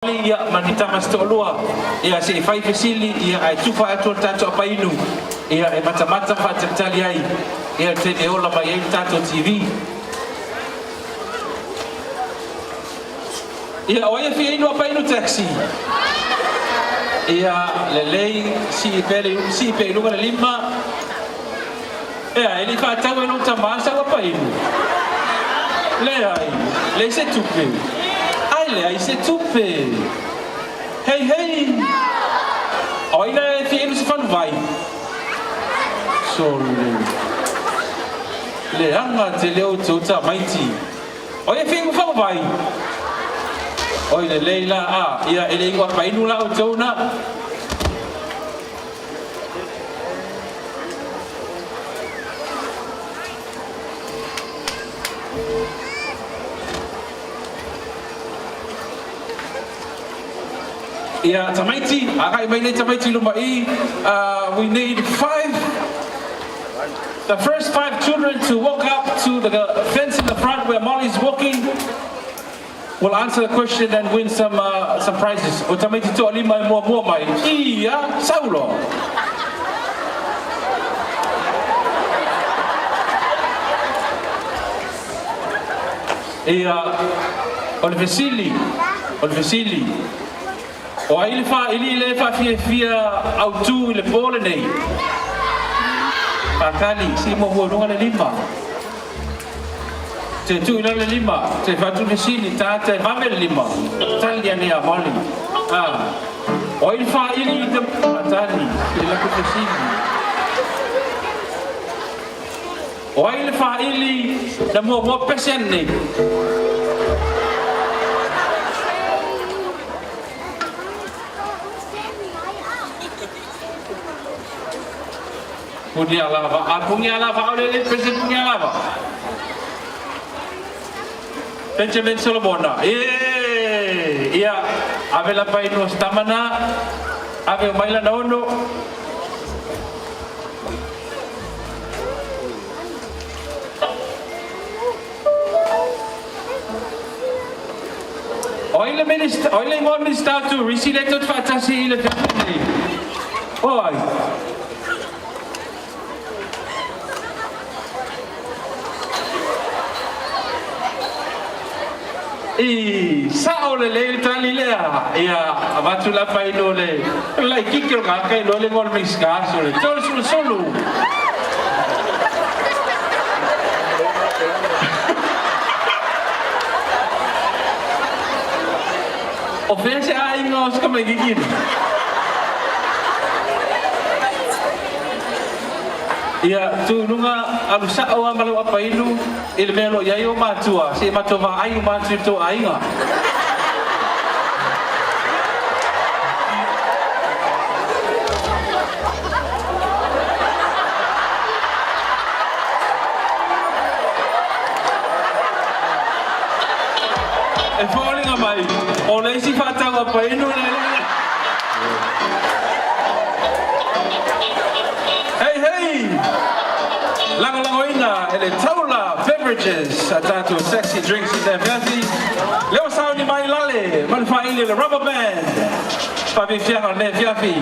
Ia, ma ni tama se toalua, ia, se i fai fesili, ia, ae tufa atu le tatou apainu, ia, e matamata faatalitali ai, ia, le taimi e ola mai ai le tatou TV. Ia, o ai e fia inu apainu taxi? Ia, lelei, sii pea le, sii pea i luga le lima. Ea, e le i faatau e lou tama sau apainu? Leai, leai se tupe. Ai, leai se tupe. Hei, hei! O ai la e fia inu se faluvai? Sole. Leaga tele outou tamaiti. O ai e fia inu faluvai? Oi lelei la, a, ia, e le inu apainu la outou na. Ia, tamaiti, agai mai nei tamaiti i luma i, we need five, the first five children to walk up to the fence in the front where Molly's walking. Will answer the question and win some some prizes. O tamaiti toalima e muamua mai. Ia, Saulo. Ia, o le fesili, o le fesili. O ai le faaili lea e faafiafia autu i le po lenei? Faatali, sii muamua i luga le lima. Te tuu i lalo le lima, te fatu le sili, tāta e vave le lima. Tali ane a Molly. Ah. O ai le faaili i te tali, i la te sili. O ai le faaili na muamua pese ane nei. Punialava, a Punialava, ʻaʻole lelei pese Punialava. Benjamin Solomona, e ia, ave la painu o se tama na, ave o mai lana ono. O ai le minista, o ai le ingoa minista o turisi lea tou te faatasi i le fiafi nei? O ai? I sao lelei le tali lea. Ia, avatu la painu o le laitiiti o le tagata iloa le ingoa o le Minista, so le Tolisulusulu. O fea se aiga o se tamaitiiti nei? Ia, tu i luga, alu sao lava ma lau apainu i le mea o lo o i ai ou matua, se i matou vaai uma atu i le tou aiga. E foliga mai, o le isi faatau apainu lea. Hei hei! Lagolagoina e le Taula Beverages a tatou sexy drinks i le afiafi. Lea ua sauni mai lale ma le faaili o le rubber band. Faafiafiaga o lenei afiafi.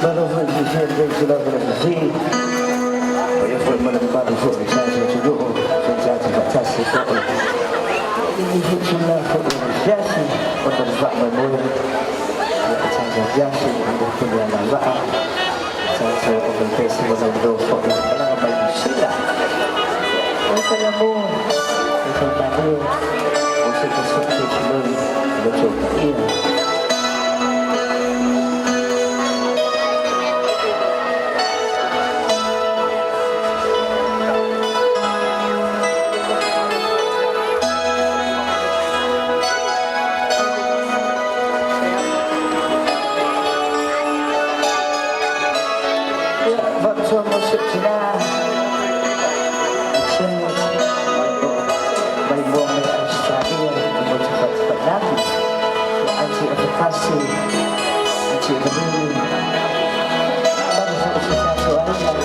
Malo foi fiafia i lenei itula fiafia, paia foi ma le mamalu foi o le tatou atunuu tatou faatasi foi i lenei foi itula foi o le afiafi ona o le faamoemoe ia o tatou afiafi i le pule alavaa tatou o mai pea se malauloa foi malaga mai Niu Sila o Samoa e faamalie o se tasi o le tou paia. Ia, faapitoa mo si ou tinā, Janet, mai moa mai Australia, i motu Fatufailavi. Ia, Aunty Afakasi, Aunty Evanini, mamalu foi o si tatou aiga.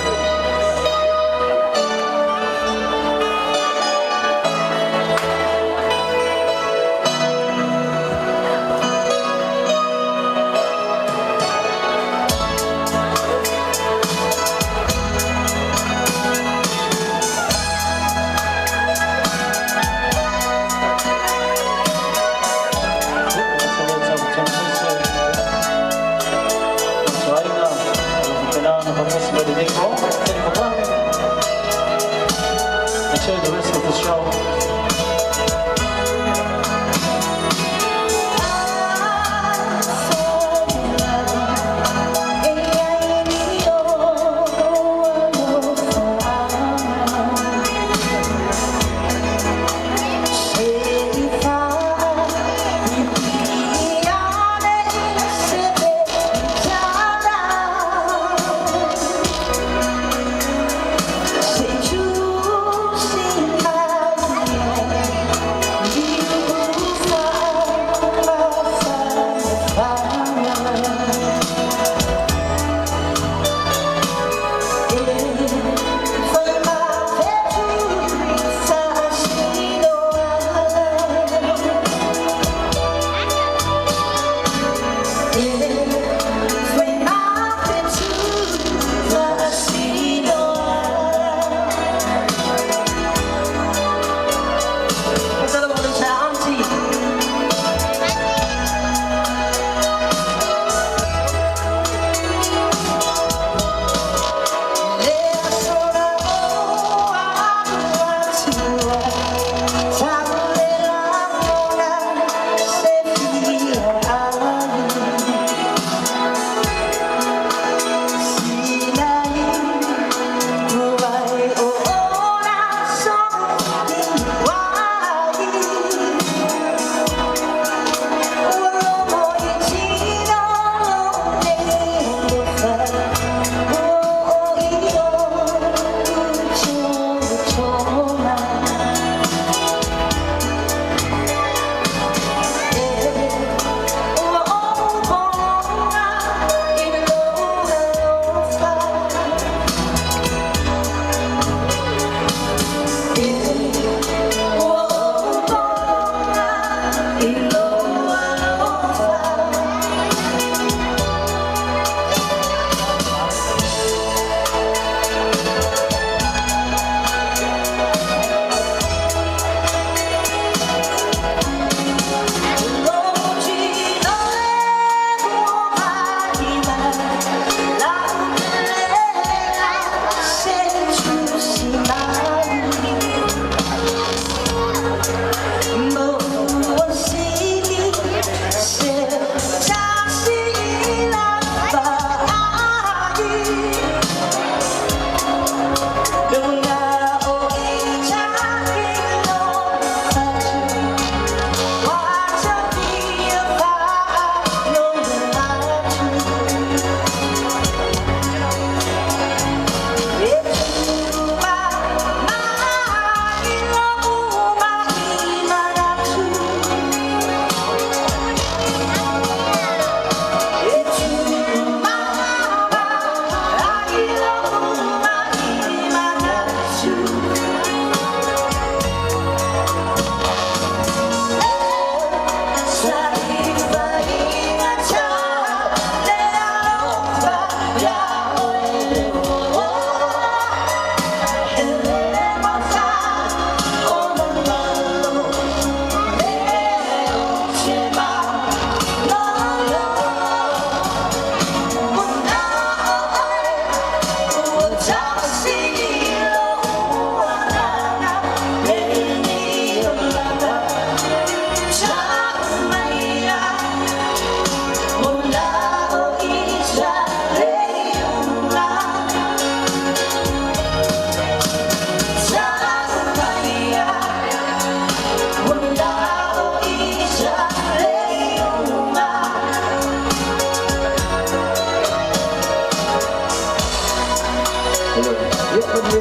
Enjoy the rest of the show.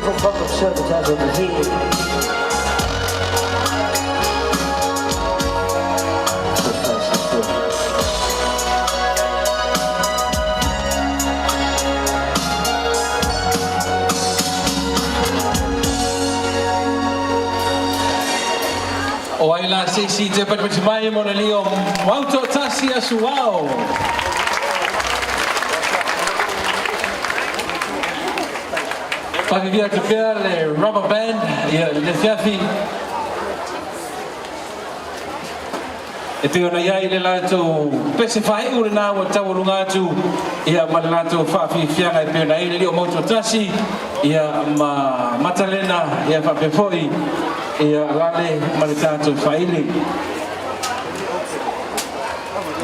Different form of service as a disease. O ai la se isi te patipati mai mo le lio mauto tasi asu ao. Whakawhia te pea le rubber band, ia le fiafi. E pei ona i ai le latou pese faaiu lena ua taualuga atu ia ma le latou faafiafiaga e pei ona i ai le Alii o Mautoatasi ia ma Matalena ia faapea foi ia Lale ma le tatou faili.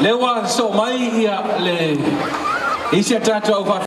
Lea ua sosoo mai ia le isi a tatou au.